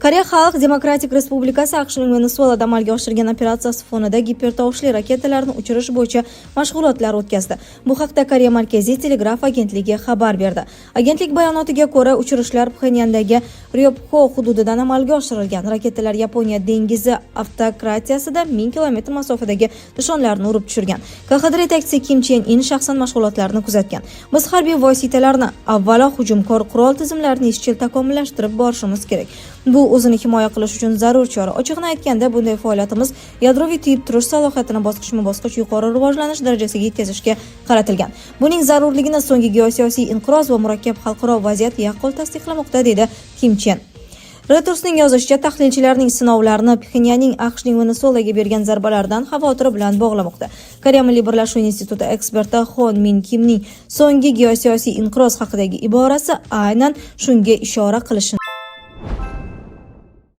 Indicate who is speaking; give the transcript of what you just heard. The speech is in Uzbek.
Speaker 1: Koreya Xalq Demokratik Respublikasi AQShning Venesuelada amalga oshirgan operatsiyasi fonida gipertovushli raketalarni uchirish bo'yicha mashg'ulotlar o'tkazdi. Bu haqda Koreya Markaziy telegraf agentligi xabar berdi. Agentlik bayonotiga ko'ra, uchirishlar Pxenyandagi Ryopxo hududidan amalga oshirilgan. Raketalar Yaponiya dengizi avtokratiyasida 1000 kilometr masofadagi nishonlarni urib tushirgan. KXDR yetakchisi Kim Chen In shaxsan mashg'ulotlarni kuzatgan. "Biz harbiy vositalarni, avvalo hujumkor qurol tizimlarini izchil takomillashtirib borishimiz kerak. Bu o'zini himoya qilish uchun zarur chora. Ochig'ini aytganda, bunday faoliyatimiz yadroviy tiyib turish salohiyatini bosqichma-bosqich yuqori rivojlanish darajasiga yetkazishga qaratilgan. Buning zarurligini so'nggi geosiyosiy inqiroz va murakkab xalqaro vaziyat yaqqol tasdiqlamoqda", dedi Kim Chen. Reutersning yozishicha, tahlilchilarning sinovlarni Pxenyanning AQShning Venesuelaga bergan zarbalaridan xavotiri bilan bog'lamoqda. Koreya Milliy birlashuv instituti eksperti Xon Min Kimning so'nggi geosiyosiy inqiroz haqidagi iborasi aynan shunga ishora qilishi